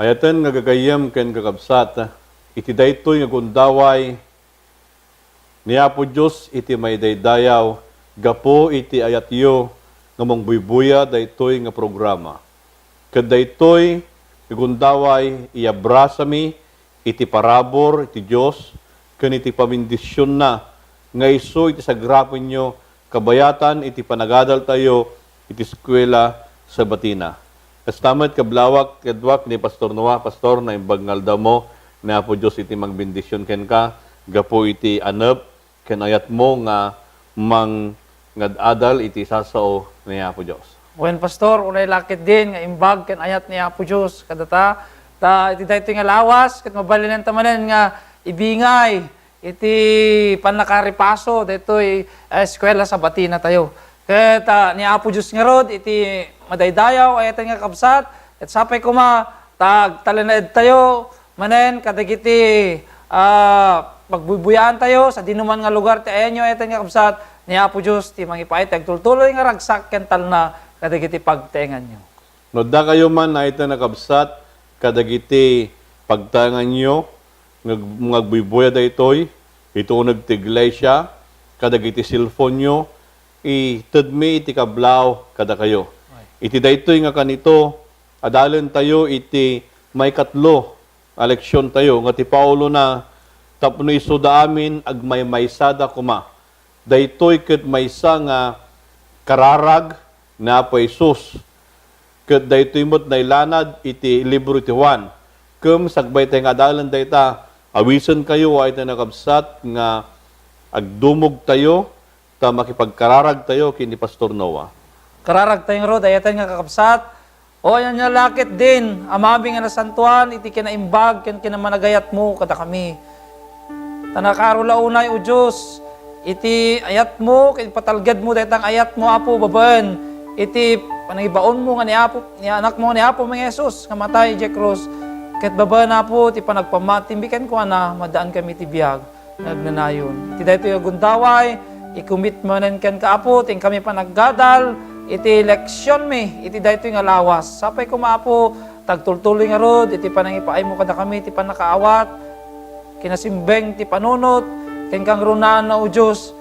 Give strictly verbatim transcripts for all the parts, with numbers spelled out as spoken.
Eten nga gagayyem ken kakabsat, iti daytoy nga gundaway ni Apo Dios iti maidaydayaw gapu iti ayatyo nga mangbuybuya daytoy nga programa. Ket daytoy nga gundaway iyabrasami iti parabur iti Dios ken iti pamendisionna nga isu iti sagrapenyo kabayatan iti panagadaltayo iti eskuela Sabatina. Kasta met, kablawak, kaduak ni Pastor Noah, Pastor, naimbag nga aldawmo, ni Apo Dios iti mangbendision kenka gapu iti anep ken ayatmo nga mangad-adal iti sasao ni Apo Dios. Wen, Pastor, unay la ketdin nga imbag ken ayat ni Apo Dios kadata, ta iti daytoy nga lawas, ket mabalinenta manen nga ibingay iti pannakaripaso daytoy, eh, eskuela Sabatina tayo. Ket, ah, ni Apo Dios ngarud iti madaydayaw, ayaten nga kabsat, ket sapay koma ta agtalinaedtayo manen kadagiti, ah, pagbuybuyaantayo sadinoman nga lugar ti ayanyo, ayaten nga kabsat, ni Apo Dios ti mangipaay ti agtultuloy nga ragsak ken talna kadagiti pagtaenganyo. No addakayo man, ayaten nga kabsat, kadagiti pagtaenganyo, nga ag-, nga agbuybuya daytoy, iti uneg ti iglesia, kadagiti cellphone-yo, itedmi iti kablaw kadakayo. Iti daytoy nga kanito, adalentayo iti maikatlo a leksiontayo nga ti Paulona tapno isuda amin agmaymaysada koma. Daytoy ket maysa nga kararag ni Apo Jesus. Ket daytoy met nailanad iti libro ti Juan. Ken sagbay tay nga adalan dayta, awisenkayo, ayaten nga kabsat, nga agdumogtayo ta makipagkararagtayo ken ni Pastor Noah. Kararagtayo ngarud, ayaten nga kakabsat, O, ania la ketdin, Amami nga nasantoan, iti kinaimbag ken kinamanagayatmo kadakami. Ta nakaaro la unay, O Dios, iti ayatmo ken ipatalgedmo dayta nga ayatmo, Apo, babaen iti panangibaonmo nga ni Apo, ni Anakmo nga ni Apo nga Jesus nga matay idiay krus, ket babaen, Apo, ti panagpammatimmi kenkuana, madaankami iti biag. Nagnanayon. Iti daytoy a gundaway, ikumit manen kenka, Apo, ti inkami panaggadal iti leksionmi iti daytoy nga lawas. Sapay koma, Apo, ta agtultuloy ngarud iti panangipaaymo kadakami ti pannakaawat, kinasimbeng ti panunot, ken kangrunaanna, O Dios,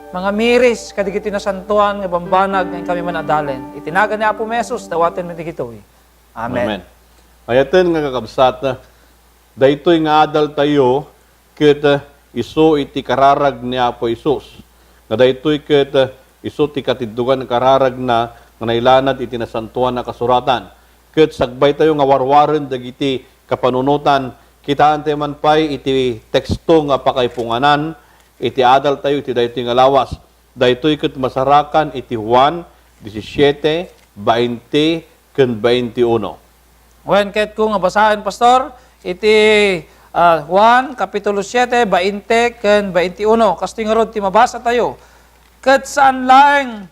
mangamiris kadagiti nasantoan nga bambanag nga inkami man adalen. Iti nagan ni Apo Jesus, dawatenmi dagitoy. Amen. Amen. Ayaten nga kakabsat, daytoy nga adaltayo ket, eh, isu iti kararag ni Apo Jesus. Nga daytoy ket, eh, isu ti katiddokan a kararagna nga nailanad iti Nasantoan a Kasuratan. Ket sagbaytayo nga warwaren dagiti kapanunotan, kitaentayo man pay iti teksto nga pakaipunganan iti adaltayo iti daytoy nga lawas. Daytoy ket masarakan iti Juan disisiete, bainte, ken bainte uno. Wen, ketko nga basaen, Pastor, iti, ah, Juan, Kapitulo siete, bainte ken bainte uno. Kastoy ngarud ti mabasatayo. Ket saan laeng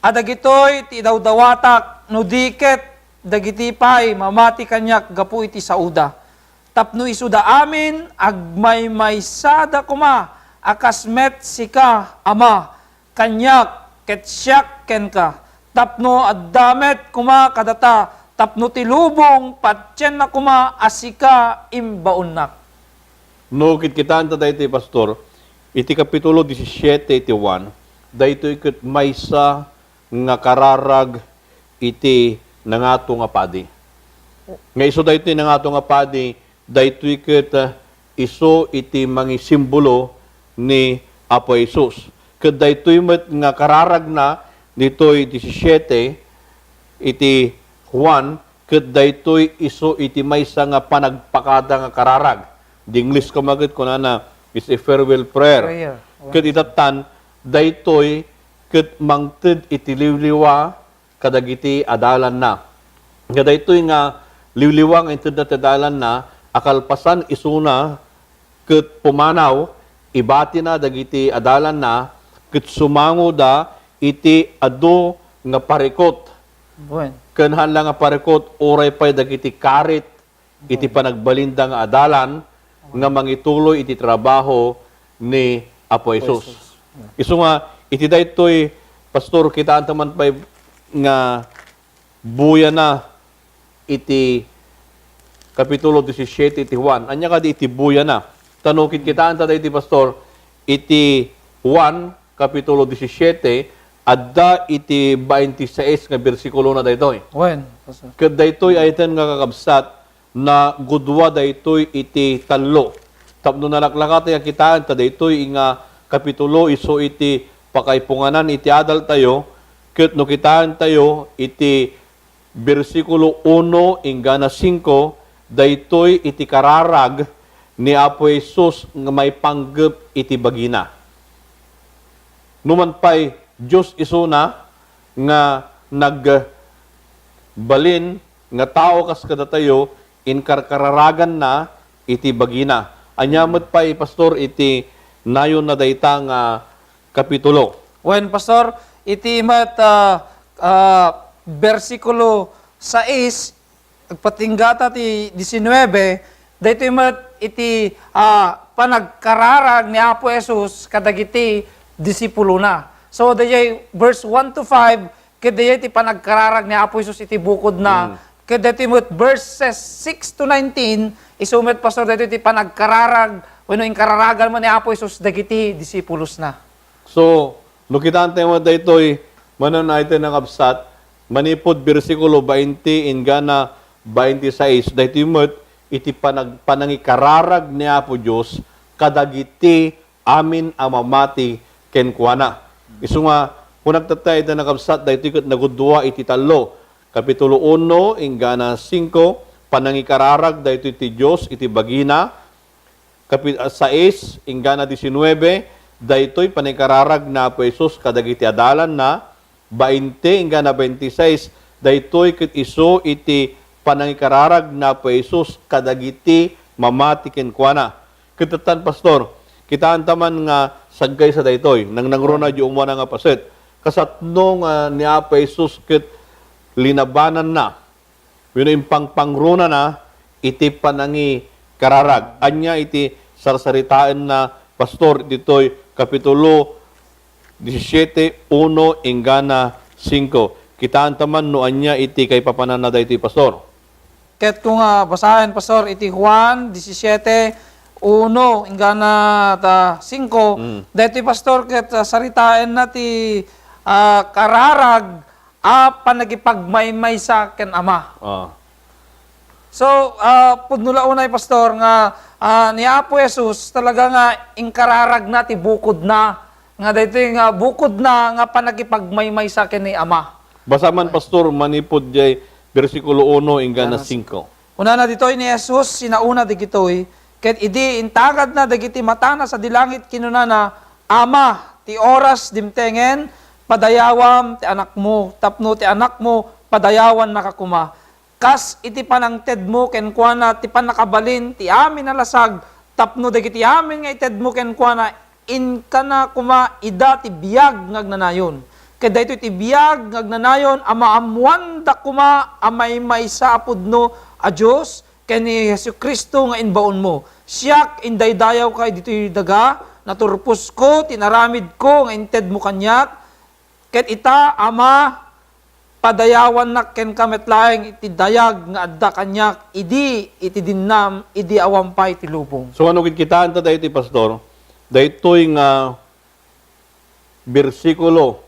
a dagitoy ti idawdawatak, no di ket dagiti pay mamati kaniak gapu iti saoda. Tapno isuda amin, agmaymaysada koma a kas met sika, Ama, kaniak, ket siak kenka, tapno adda met koma kadata, tapno ti lubong patienna koma a sika imbaonnak. No kitkitaenta daytoy, Pastor, iti Kapitulo disisiete iti Juan, daytoy ket maysa nga kararag iti nangato nga padi. Nga isu daytoy nangato nga padi, daytoy ket, ah, isu iti mangisimbolo ni Apo Jesus. Ket daytoy met nga kararagna ditoy disisiete iti Juan, ket daytoy isu iti maysa nga panagpakada nga kararag. Di Ingles koma ket kunana, is a farewell prayer. Prayer. Ket itattan, daytoy ket mangted iti liwliwa kadagiti adalanna. Nga daytoy nga liwliwa nga intedna ti adalanna, a kalpasan isuna ket pumanaw, ibatina dagiti adalanna, ket sumangoda iti adu nga parikut. Buen. Ken haan la nga parikut, uray pay dagiti karit iti panagbalinda nga adalan nga mangituloy iti trabaho ni Apo Jesus. Isu nga, iti daytoy, Pastor, kitaanta man pay nga buyana iti Kapitulo disisiete iti Juan. Ania kadi iti buyana? Ta no kitkitaenta daytoy, Pastor, iti Juan, Kapitulo disisiete, adda iti baintisais nga bersikulona daytoy. Wen, Pastor. Ket daytoy ayten nga kakabsat, nagudua daytoy iti tallo. Tapno nalaklakatay a kitaen ta daytoy nga kapitulo isu iti pakaipunganan iti adaltayo, ket no kitaentayo iti bersikulo uno inggana singko, daytoy iti kararag ni Apo Jesus nga maipanggep iti bagina. Numan pay, Dios isuna nga nagbalin nga tao kas kadatayo, inkarkararaganna iti bagina. Ania met pay, Pastor, iti nayonna dayta nga kapitulo? Wen, Pastor, iti met, ah, ah, bersikulo sais, agpatinggata ti diecinuebe, daytoy met iti, ah, panagkararag ni Apo Jesus kadagiti disipulona. So, dayjay verse one to five, ket dayjay ti panagkararag ni Apo Jesus iti bukodna. Mm. Ket daytoy met verses six to nineteen, isu met, Pastor, daytoy ti panagkararag wenno inkararagan met ni Apo Jesus dagiti disipulosna. So, no kitaentayo met daytoy, manen ayten a kabsat, manipud bersikulo bainte inggana baintisais, daytoy met iti panag-, panangikararag ni Apo Dios kadagiti amin a mamati kenkuana. Isu nga, kunak tatta, ayten a kabsat, daytoy ket nagudua iti tallo. Kapitulo uno, inggana singko, panangikararag daytoy ti Dios iti bagina. Kapi-, ah, sais, inggana diecinuebe, daytoy panangikararag ni Apo Jesus kadagiti adalanna. Bainte, inggana baintisais, daytoy ket isu iti panangikararag ni Apo Jesus kadagiti mamati kenkuana. Ket tattan, Pastor, kitaenta man nga saggaysa daytoy, nangnangruna di umuna nga paset. Kasatno nga ni Apo Jesus ket linabananna wenno impangpangrunana iti panangikararag. Ania iti sarsaritaenna, Pastor, ditoy Kapitulo disisiete, uno inggana singko? Kitaenta man no ania iti kaipapananna daytoy, Pastor. Ket kung, ah, basaen, Pastor, iti Juan disisiete, uno inggana ta singko, Mm. daytoy, Pastor, ket, ah, saritaenna ti, ah, kararag a panagipagmaymaysa ken Ama. Ah. So, ah, pudno la unay, Pastor, nga, ah, ni Apo Jesus talaga nga inkararagna ti bukodna, nga daytoy nga bukodna nga panagipagmaymaysa ken ni Ama. Basa man, Pastor, manipud jay bersikulo uno inggana Inggana singko. Kunana ditoy ni Jesus, sinaona dagitoy, ket idi intagadna dagiti matana sadi langit, kinunana, "Ama, ti oras dimtengen, padayawam ti anakmo, tapno ti anakmo, padayawannaka koma. Kas iti panangtedmo kenkuana ti pannakabalin ti amin a lasag, tapno dagiti amin nga itedmo kenkuana, inkana koma ida ti biag nga agnanayon. Ket daytoy ti biag nga agnanayon a maammoanda koma a maymaysa a pudno a Dios ken ni Jesu-Cristo nga imbaonmo. Siak, indaydayawka ditoy daga, naturposko ti inaramidko nga intedmo kaniak, ket ita, Ama, padayawannak kenka met laeng iti dayag nga adda kaniak idi iti dinnam, idi awan pay ti lubong." So, ano kitkitaenta daytoy, Pastor? Daytoy nga bersikulo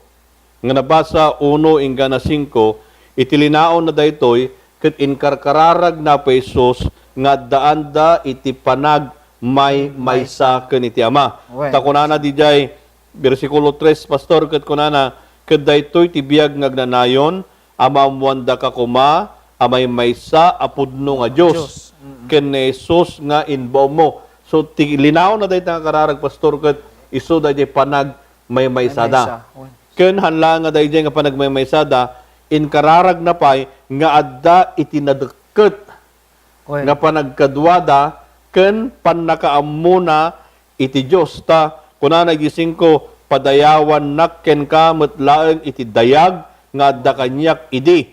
nga nabasa, uno inggana singko, iti linaonna daytoy, ket inkarkararag ni Apo Jesus nga addaanda iti panagmaymaysa ken iti Ama. Wen. Ta kunana didiay bersikulo tres, Pastor, ket kunana, "Ket daytoy ti biag nga agnanayon, a maammoandaka koma a maymaysa a pudno nga Dios, Dios. Mm-mm. Ken ni Jesus nga imbaonmo." So, ti linaonna dayta nga kararag, Pastor, ket isu daydiay panagmaymaysada. Maymaysa. Wen. Ken haan laeng nga daydiay nga panagmaymaysada, inkararagna pay nga adda iti nadekket Wen. Nga panagkaduada ken pannakaammona iti Dios. Ta kunana iti singko, "Padayawannak kenka met laeng iti dayag nga adda kaniak idi."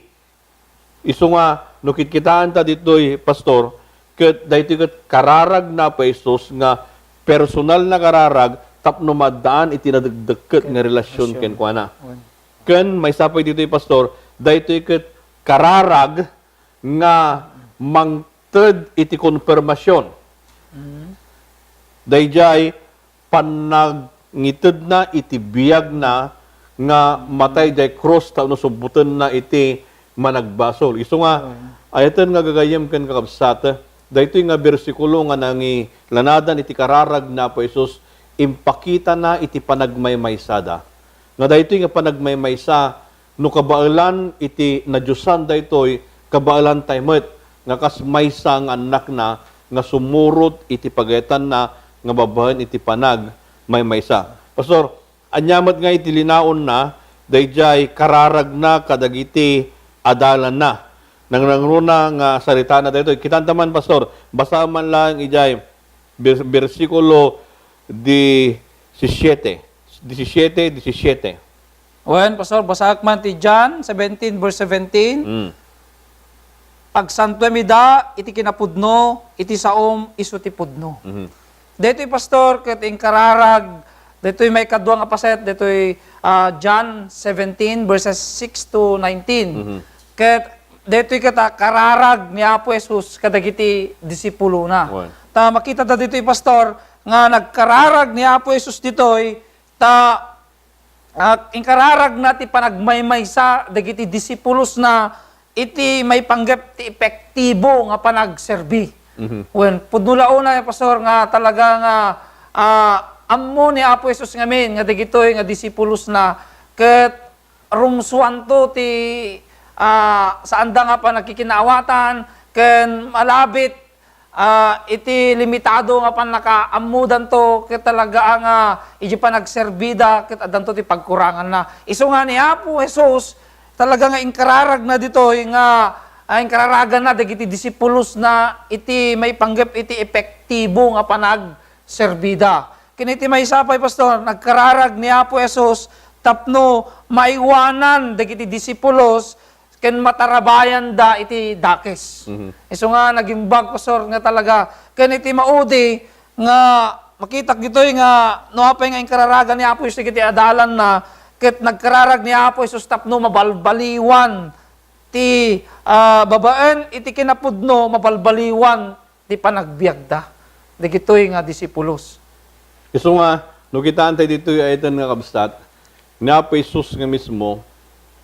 Isu nga, no kitkitaenta ditoy, Pastor, ket daytoy ket kararag ni Apo Jesus nga personal nga kararag tapno maaddaan iti nadekdekket nga relasyon Relasyon. kenkuana. Wen. Ken maysa pay ditoy, Pastor, daytoy ket kararag nga mang-, ted iti konfirmasion. Mm. Daydiay pannangitedna iti biagna nga matay diay krus tapno subbutenna iti managbasol. Isu nga, mm, ayaten nga gagayyem ken kakabsat, daytoy nga bersikulo nga nangilanadan iti kararag ni Apo Jesus, impakitana iti panagmaymaysada. Nga daytoy nga panagmaymaysa, no kabaelan iti nadiosan daytoy, kabaelantay met nga kas maysa nga annakna nga sumurot iti pagayatanna nga babaen iti panagmaymaysa. Pastor, ania met nga iti linaonna daydiay kararagna kadagiti adalanna? Nangnangruna nga saritana daytoy. Kitam man, Pastor, basaem man laeng idiay bers-, bersikulo disisiete. Disisiete, disisiete. Wen, Pastor, basaak man ti John seventeen, verse seventeen. Mm. Agsantuem ida iti kinapudno, iti saom isu ti pudno. Mhm. Daytoy, Pastor, ket inkararag, daytoy maikadua nga paset, daytoy, ah, John seventeen, verses six to nineteen. Mhm. Ket daytoy ket a kararag ni Apo Jesus kadagiti disipulona. Wen. Ta makita ta ditoy, Pastor, nga nagkararag ni Apo Jesus ditoy, ta, ah, inkararagna ti panagmaymaysa dagiti disipulosna iti maipanggep ti epektibo nga panagserbi. Mhm. Wen, pudno la unay, Pastor, nga talaga nga, ah, ammo ni Apo Jesus ngamin nga dagitoy nga disipulosna ket rumsuanto ti, ah, saanda nga panagkikinaawatan ken malabit, ah, iti limitado nga pannakaammodanto ket talaga nga idiay panagserbida ket addanto ti pagkuranganna. Isu nga ni Apo Jesus talaga nga inkararagna ditoy nga, ah, inkararaganna dagiti disipulosna iti maipanggep iti epektibo nga panagserbida. Ken iti maysa pay, Pastor, nagkararag ni Apo Jesus tapno maiwanan dagiti disipulos ken matarabayanda iti dakes. Mhm. Isu nga nagimbag, Pastor, nga talaga ken iti maudi nga makitak ditoy nga no apay nga inkararagan ni Apo Jesus iti adalanna, ket nagkararag ni Apo Jesus tapno mabalbaliwan ti, ah, babaen iti kinapudno, mabalbaliwan ti panagbiagda dagitoy nga disipulos. Isu nga, no kitaen tayo ditoy, ayaten nga kabsat, ni Apo Jesus nga mismo,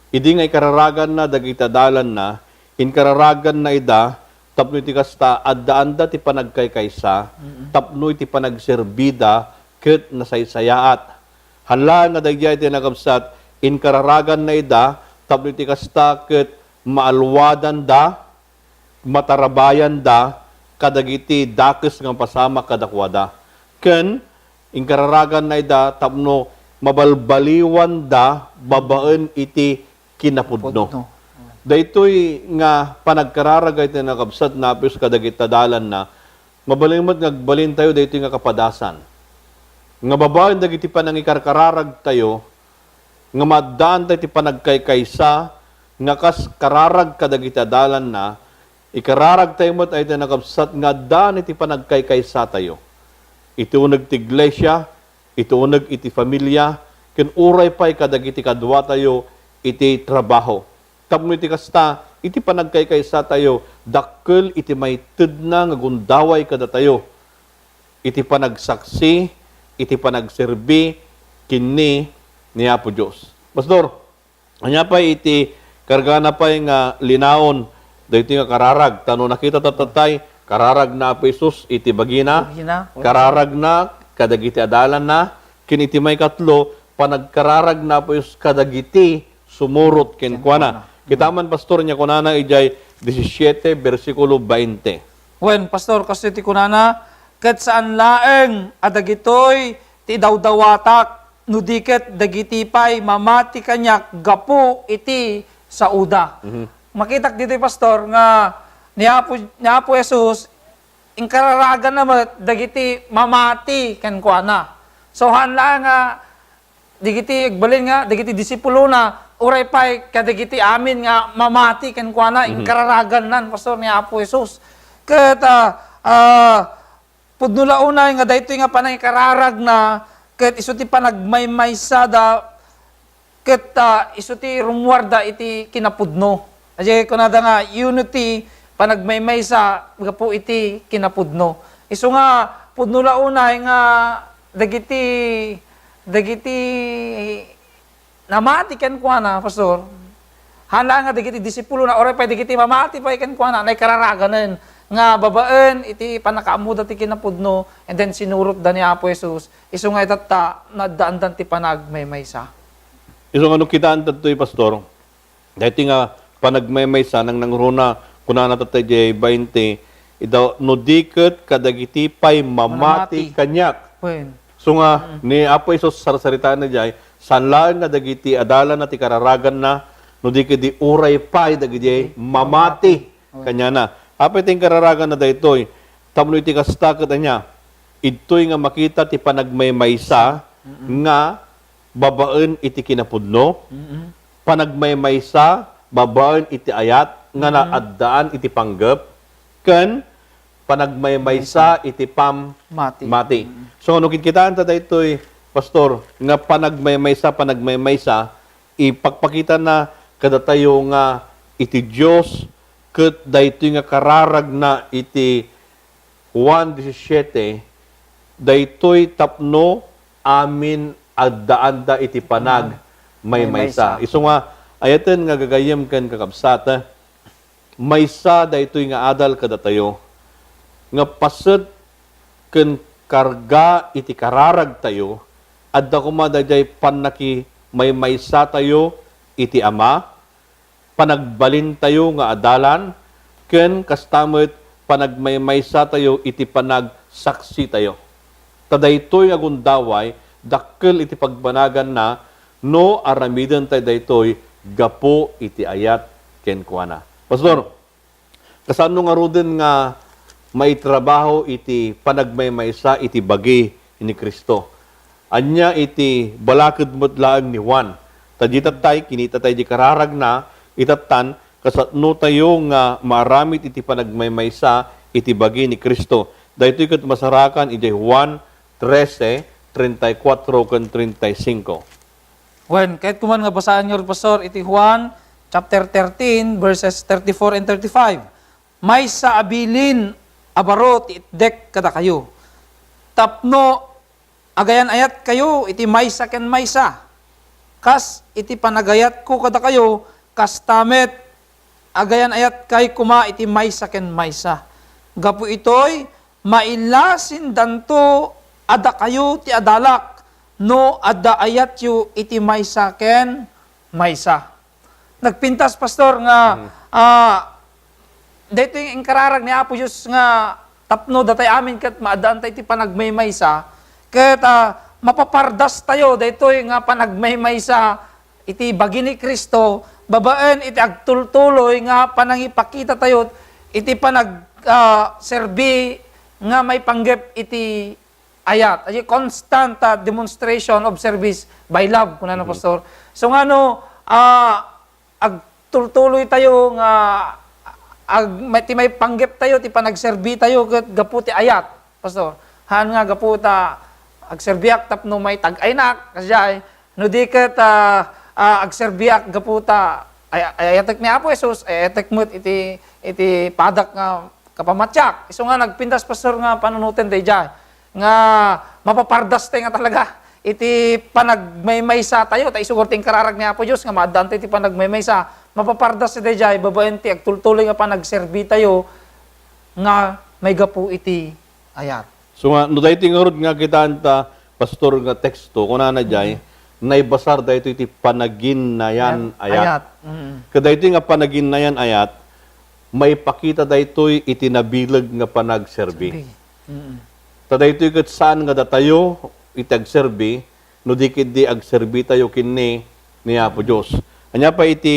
idi nga ikararaganna dagiti adalanna, inkararaganna ida tapno iti kasta, addaanda ti panagkaykaysa, mm-mm, tapno iti panagserbida ket nasaysayaat. Hala nga daydiay ti nakabsat, inkararaganna ida tapno iti kasta ket maalwadanda, matarabayanda kadagiti dakes nga mapasamak kadakuada. Ken inkararaganna ida tapno mabalbaliwanda babaen iti kinapudno. Pudno. Daytoy nga panagkararag iti nakabsat napis kadagiti adalanna, mabalin met nga agbalintayo daytoy nga kapadasan. Nga babaen dagiti panangikarkararagtayo, nga maaddaantayo ti panagkaykaysa nga kas kararag kadagiti adalanna, ikararagtayo met ay ti nakabsat nga addaan iti panagkaykaysatayo. Iti uneg ti iglesia, iti uneg iti familia, ken uray pay kadagiti kaduatayo iti trabaho. Tapno iti kasta, iti panagkaykaysatayo, dakkel iti maitedna nga gundaway kadatayo iti panagsaksi, iti panagserbi kenni ni Apo Dios. Pastor, ania pay iti kargana pay nga linaon daytoy nga kararag? Ta no nakita tatatay, kararag na Apo Jesus iti bagina, bagina, kararag na kadagiti adalanna, ken iti maikatlo, panagkararag na Apo Jesus kadagiti sumurot kenkuana. Kenkuana. Kita man, Pastor, nia kunana idiay disisiete, bersikulo bainte. Wen, Pastor, kastoy ti kunana, ket saan laeng a dagitoy ti idawdawatak, no di ket dagiti pay mamati kaniak gapu iti saoda. Mhm. Makitak ditoy, Pastor, nga ni Apo, ni Apo Jesus, inkararaganna met dagiti mamati kenkuana. So, haan laeng nga dagiti agbalin nga, dagiti disipulona, uray pay kadagiti amin nga mamati kenkuana, mhm, inkararaganna, Pastor, ni Apo Jesus. Ket, ah, ah, pudno la unay nga daytoy nga panangikararagna, ket isu ti panagmaymaysada, ket, ah, isu ti rummuarda iti kinapudno. Adi kunada nga unity panagmaymaysa gapu iti kinapudno. Isu nga pudno la unay nga dagiti, dagiti namati kenkuana, Pastor, haan laeng nga dagiti disipulona, uray pay dagiti mamati pay kenkuana, naikararaganen nga babaen iti pannakaammoda ti kinapudno, and then sinurotda ni Apo Jesus. Isu nga itatta, naaddaandan ti panagmaymaysa. Isu nga no kitaen daytoy, Pastor, daytoy nga panagmaymaysa, nangnangruna, kunana tatta idiay bainte, ida, "No di ket kadagiti pay mamati Mamati. kaniak." Wen. So nga, Mm. ni Apo Jesus, sarsaritaenna idiay, saan laeng nga dagiti adalanna ti kararaganna, no di ket di uray pay dagiti mamati Mamati. Wen. kaniana. Apay ti inkararaganna daytoy? Tapno iti kasta ket ania, idtoy nga makita ti panagmaymaysa Mm-mm. nga babaen iti kinapudno, Mm-mm. panagmaymaysa babaen iti ayat nga Mm-mm. naaddaan iti panggep, ken panagmaymaysa Maysa. iti pam-, Mati. mati. Mm. So, no kitkitaenta daytoy, Pastor, nga panagmaymaysa, panagmaymaysa, ipakpakitana kadatayo nga iti Dios ket daytoy nga kararagna iti Juan disisiete, daytoy tapno amin addaanda iti panag maymaysa. Maymaysa. Isu nga, ayaten nga gagayyem ken kakabsat, maysa daytoy nga adal kadatayo, nga paset ken karga iti kararagtayo, adda koma daydiay pannakimmaymaysatayo iti Ama, panagbalintayo nga adalan, ken kasta met panagmaymaysatayo iti panagsaksitayo. Ta daytoy nga gundaway, dakkel iti pagbanaganna no aramidentayo daytoy gapu iti ayat kenkuana. Pastor, kasano ngaruden nga maitrabaho iti panagmaymaysa iti bagi ni Cristo? Ania iti balaked met laeng ni Juan? Ta dita tay, kinita tay di kararagna, itattan, kasano tayo nga maaramid iti panagmaymaysa iti bagi ni Cristo? Daytoy ket masarakan idiay Juan trese, treinta y cuatro ken treinta y cinco. Wen, kayat ko man nga basaen ngarud, Pastor, iti Juan chapter thirteen, verses thirty-four and thirty-five. Maysa a bilin a baro ti itdek kadakayo, tapno agayan-ayatkayo iti maysa ken maysa. Kas iti panagayatko kadakayo, kasta met agayan-ayatkay koma iti maysa ken maysa. Gapu itoy, mailasindanto a dakayo ti adalak no adda ayatyo iti maysa ken maysa. Nagpintas, Pastor, nga, Mhm. ah, daytoy inkararag ni Apo Dios nga tapno datay amin ket maaddaanta iti panagmaymaysa, ket, ah, mapapardastayo daytoy nga panagmaymaysa iti bagi ni Cristo babaen iti agtultuloy nga panangipakitatayo iti panag-, ah, serbi nga maipanggep iti ayat. Iti constant, ah, demonstration of service by love, kunana, Mhm. Pastor. So, nga no, ah, agtultuloy tayo nga ag-, may, ti maipanggep tayo, ti panagserbi tayo, ket gapu ti ayat, Pastor. Haan nga gapu ta agserbiak tapno maitag-aynak, kasdiay. No di ket, ah, ah, agserbiak gapu ta ay-, ay-, ayatek ni Apo Jesus, ayatek met iti, iti padak nga kapamatiak. Isu nga nagpintas, Pastor, nga panunoten daydiay nga mapapardastayo nga talaga iti panagmaymaysa tayo, ta isu ti inkararag ni Apo Dios nga maaddaanta iti panagmaymaysa. Mapapardastayo daydiay babaen ti agtultuloy nga panagserbi tayo nga maigapu iti ayat. So nga, no daytoy ngarud nga kitaenta, Pastor, nga teksto, kunana jay, Mhm. naibasar daytoy iti panaginnayan Yan, ayat. ayat. Mhm. Kadaytoy nga panaginnayan ayat, maipakita daytoy iti nabileg nga panagserbi. Serbi. Mhm. Ta daytoy ket saan nga datayo iti agserbi, no di ketdi agserbi tayo kenni ni Apo Mhm. Dios. Ania pay iti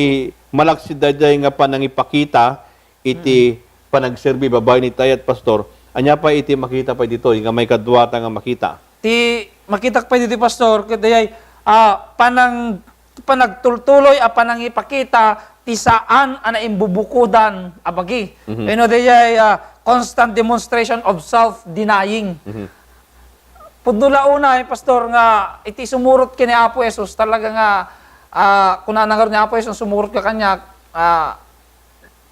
malaksid daydiay nga panangipakita iti Mm. panagserbi babaen iti ayat, Pastor. Ania pay iti makita pay ditoy nga maikadua ta nga makita? Ti makitak pay ditoy, Pastor, ket dayay, ah, panang-, panagtultuloy a panangipakita ti saan a naimbubukodan a bagi. Mhm. Wenno dayay, ah, constant demonstration of self-denying. Mhm. Pudno la unay, Pastor, nga iti sumurot ken ni Apo Jesus, talaga nga, ah, kunana ngarud ni Apo Jesus, sumurot ka kaniak, ah,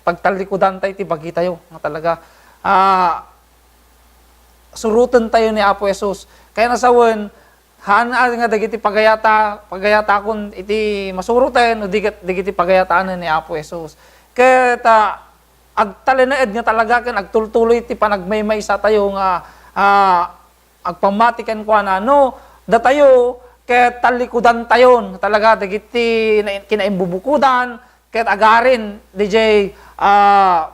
pagtallikudanta iti bagitayo nga talaga, ah, surotentayo ni Apo Jesus. Kayat a sawen, haan nga dagiti pagayata-, pagayatakon iti masuroten, o di ket dagiti pagayataanen ni Apo Jesus. Ket, ah, agtalinaed nga talaga ken agtultuloy ti panagmaymaysatayo nga, ah, agpammati kenkuana, no, datayo ket tallikudantayon talaga dagiti na-, kinaimbubukodan ket agarin diay, ah,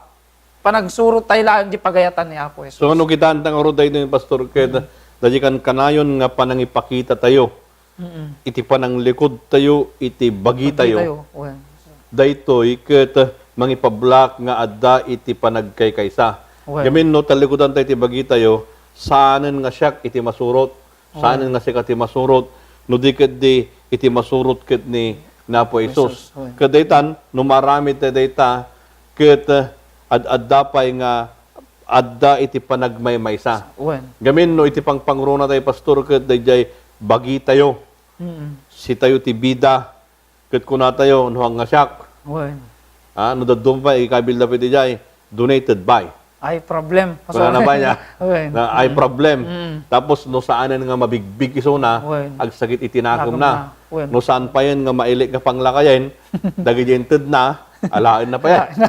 panagsurottayo laeng di pagayatan ni Apo Jesus. So, ano, kitaenta ngarud daytoy, Pastor, ket daydi kankanayon nga panangipakitatayo Mm. iti pananglikudtayo iti bagitayo. Bagitayo, wen. Daytoy ket mangipablak nga adda iti panagkaykaysa. Wen. Gamin no tallikudanta iti bagitayo, saanen nga siak iti masurot, saanen Wen. nga sika ti masurot, no di ketdi iti masurot ket ni Apo Jesus. Jesus, wen. Ket daytan, no maaramid tayo dayta, ket, eh, ad-adda pay nga adda iti panagmaymaysa. Wen. Gamin no iti pangpangruna tayo, Pastor, ket daydiay bagitayo. Mm. Sitayo ti bida, ket kunatayo, "No, nga siak." Wen. Ah, no dadduma pay, ikabilda pay diay, "Donated by." Ay, problem. Kunana pay niya. Wen. Na, ay, Mm. problem. Mm. Tapos, no saanen nga mabigbig isuna, Wen. agsakit iti nakemna. Nakemna. Wen. No saan payen nga maili nga panglakayen, dagiti intedna, alaenna pay. Alaenna.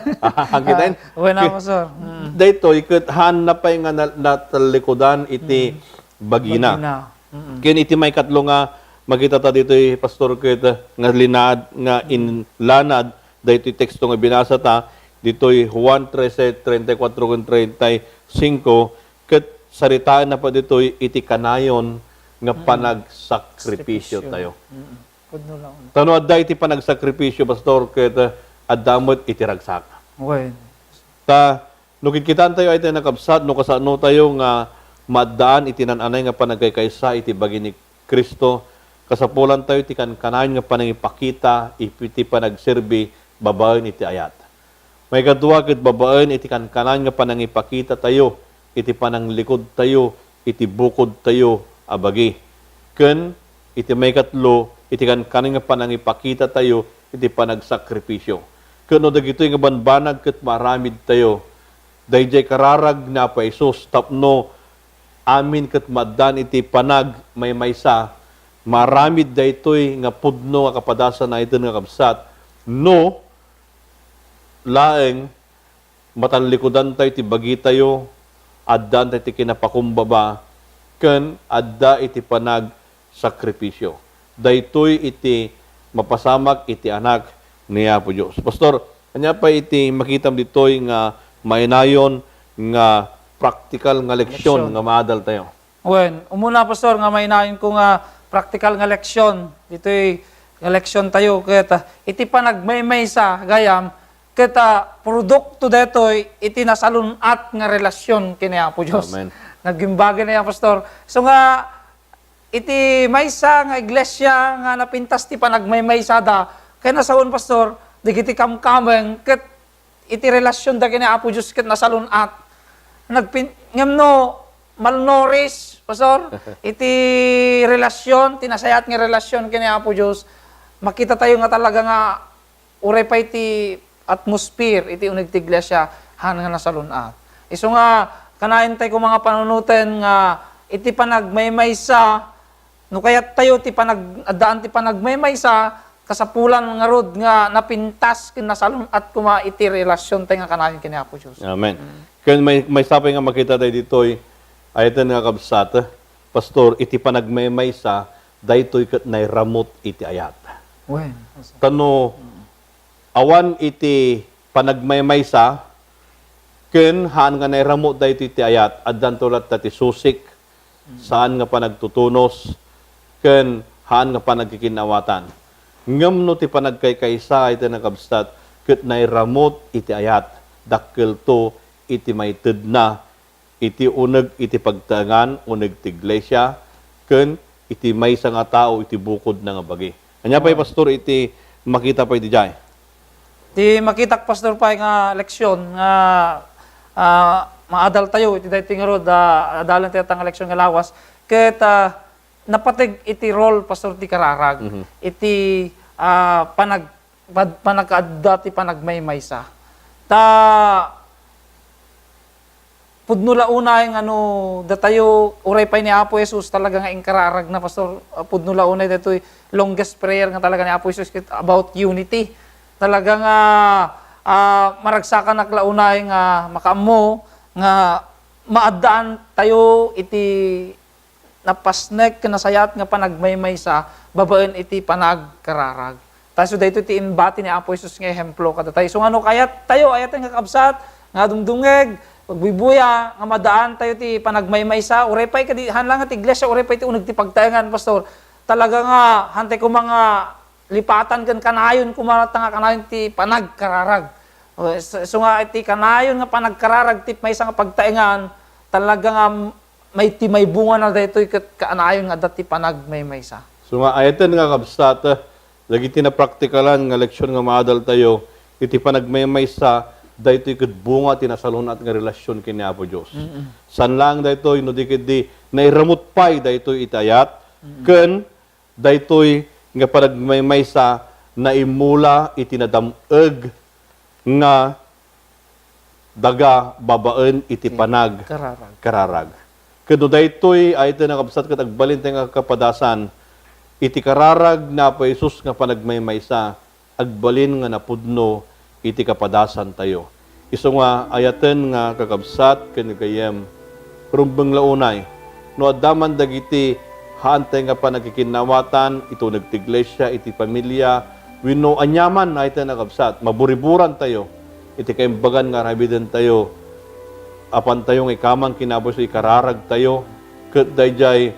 Ang kitain? Ah, wen, Ki-, Pastor. Mm. Daytoy, ket haanna pay nga na-, natallikudan iti Mm. bagina. Bagina. Mm-mm. Ken iti maikatlo nga makitata ditoy, Pastor, ket, ah, nga linad, nga Mm. inlanad daytoy teksto nga binasata, ditoy Juan trese, treinta y cuatro ken treinta y cinco, ket saritaenna pay ditoy iti kanayon nga Mm. panagsakripisyo Sakripisyo. tayo. Mm-mm. Pudno lang. Ta no adda iti panagsakripisyo, Pastor, ket, ah, adda met iti ragsak. Wen. Ta, no kikitaentayo ay tayo nakabsat, no kasanotayo nga maaddaan iti naan-anay nga panagkaykaysa iti bagi ni Cristo, kasapulantayo ti kankanayon nga panangipakita iti panagserbi babaen iti ayat. Maikadua ket babaen iti kankanayon nga panangipakitatayo iti pananglikudtayo iti bukodtayo a bagi. Ken iti maikatlo, iti kankanayon nga panangipakitatayo iti panagsakripisyo. Ket no dagitoy nga banbanag ket maaramidtayo, daydiay kararag ni Apo Jesus tapno amin ket maaddaan iti panagmaymaysa, maaramid daytoy nga pudno nga kapadasan a itan nga kabsat, no laeng matallikudantayo ti bagitayo, addaantayo ti kinapakumbaba, ken adda iti panagsakripisyo. Daytoy iti mapasamak iti Anak ni Apo Dios. Pastor, ania pay iti makitam ditoy nga mainayon nga praktikal nga leksyon Leksyon. nga maadaltayo? Wen, umuna, Pastor, nga mainayon ko nga praktikal nga leksyon, ditoy nga leksyontayo, ket, ah, iti panagmaymaysa, gayam, ket, ah, produkto daytoy iti nasalun-at nga relasyon ken ni Apo Dios. Amen. Nagimbaga ni, Pastor. So nga, iti maysa nga iglesia nga napintas ti panagmaymaysada, ken a sawen, Pastor, dagiti kamkameng, ket iti relasyon da ken ni Apo Dios ket nasalun-at. Nagpin-, ngem no malnourished, Pastor, iti relasyon, ti nasayaat nga relasyon ken ni Apo Dios, makitatayo nga talaga nga uray pay ti atmosphere iti uneg ti iglesia, haan nga nasalun-at. Isu nga, kanayon tayo koma nga panunoten nga iti panagmaymaysa, no kayattayo ti panag-, addaan ti panagmaymaysa, kasapulan ngarud nga napintas ken nasalun-at koma iti relasiontayo nga kanayon ken ni Apo Dios. Amen. Mm. Ken may, maysa pay nga makita tayo ditoy, ayaten nga kabsat, Pastor, iti panagmaymaysa, daytoy ket nairamut iti ayat. Wen. Ta no awan iti panagmaymaysa, ken haan nga nairamut daytoy ti ayat, addanto latta ti susik, saan nga panagtutunos, ken haan nga panagkikin-awatan. Ngem no ti panagkaykaysa iti nakabsat ket nairamut iti ayat, dakkelto iti maitedna iti uneg iti pagtaengan, uneg ti iglesia, ken iti maysa nga tao iti bukodna nga bagi. Ania pay, Amen. Pastor, iti makita pay diay? Ti makitak, Pastor, pay nga leksyon nga, ah, maadaltayo iti daytoy ngarud, ah, adalentayo ta nga leksyon nga lawas, ket, ah, napateg iti role, Pastor, ti kararag, Mhm. iti, ah, panag-, pad-, panakaadda ti panagmaymaysa. Ta pudno la unay nga no datayo, uray pay ni Apo Jesus talaga nga inkararagna, Pastor. Ah, pudno la unay daytoy longest prayer nga talaga ni Apo Jesus ket about unity. Talaga nga, ah, maragsakanak la unay nga makaammo nga maaddaan tayo iti napasnek ken nasayaat nga panagmaymaysa babaen iti panagkararag. Ta isu daytoy ti inbati ni Apo Jesus nga ehemplo kadatayo. Isu nga no kayat tayo, ayaten nga kabsat, nga dumdumngeg, agbubuya, nga madaan tayo ti panagmaymaysa, uray pay kadi, haan lang nga ti iglesia, uray pay ti uneg ti pagtaengan, Pastor. Talaga nga, hantay koma nga lipatan ken kanayon koma ta nga kanayon ti panagkararag. O, isu, isu nga iti kanayon nga panagkararag ti maysa nga pagtaengan, talaga nga may ti maybungana daytoy ket kaanayon nga adda ti panagmaymaysa. So nga, ayaten nga kabsat, eh, dagiti napraktikalan nga leksion nga maadaltayo, iti panagmaymaysa, daytoy ket bunga ti nasalun-at nga relasyon ken ni Apo Dios. Mm-mm. Saan laeng daytoy, no di ket di nairamut pay daytoy iti ayat, Mm-mm. ken daytoy nga panagmaymaysa, naimmula iti nadam-eg nga daga babaen iti Iti panag kararag. kararag. Ket no daytoy, ayaten nga kabsat, ket agbalin tayo nga kapadasan iti kararag ni Apo Jesus nga panagmaymaysa, agbalin nga napudno iti kapadasantayo. Isu nga ayaten nga kakabsat ken gagayyem, rumbeng la unay no adda man dagiti haantay nga panagkikinnawatan iti uneg ti iglesia, iti pamilia, wenno aniaman, ayaten nga kabsat, maburiburantayo iti kaimbagan nga aramidentayo, apantayo nga ikaman ken ni Apo Jesus, ikararagtayo, ket daydiay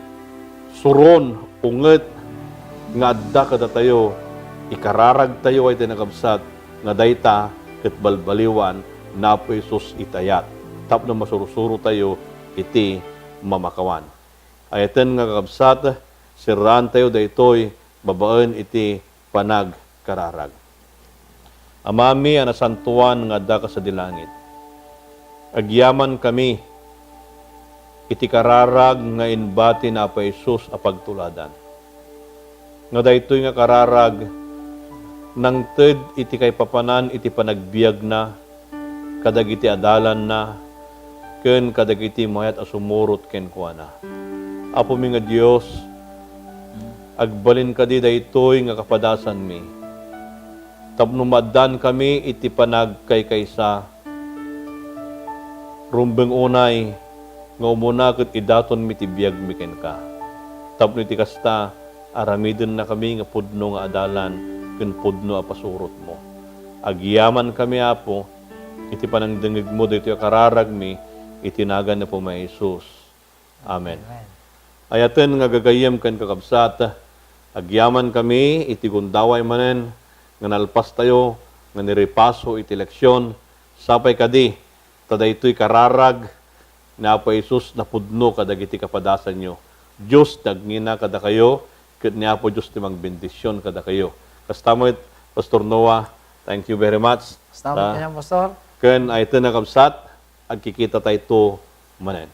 suron unget nga adda kadatayo, ikararagtayo, ayaten nga kabsat, nga dayta ket balbaliwan ni Apo Jesus iti ayat tapno masursurotayo iti mamakawan. Ayaten nga kakabsat, sirraantayo daytoy babaen iti panagkararag. Amami a nasantoan nga addaka sadi langit, agyamankami iti kararag nga inbati ni Apo Jesus a pagtuladan. Nga daytoy nga kararag, nangted iti kaipapanan iti panagbiagna kadagiti adalanna ken kadagiti mayat a sumurot kenkuana. Apomi nga Dios, agbalin kadi daytoy nga kapadasanmi tapno maaddaankami iti panagkaykaysa. Rumbeng unay nga umuna ket idatonmi ti biagmi kenka. Tapno iti kasta, aramidennakami nga pudno nga adalan ken pudno a pasurotmo. Agyamankami, Apo, iti panangdengngegmo daytoy a kararagmi iti nagan ni Apomi a Jesus. Amen. Amen. Ayaten nga gagayyem ken kakabsat, agyamankami iti gundaway manen nga nalpastayo nga nirepaso iti leksion. Sapay kadi ta daytoy kararag ni Apo Jesus napudno kadagiti kapadasanyo. Dios ti agngina kadakayo, ket ni Apo Dios ti mangbendision kadakayo. Kasta met, Pastor Noah, thank you very much. Kasta met Ta-, kaniam, Pastor. Ken ayaten nga kabsat, agkikitatayto manen.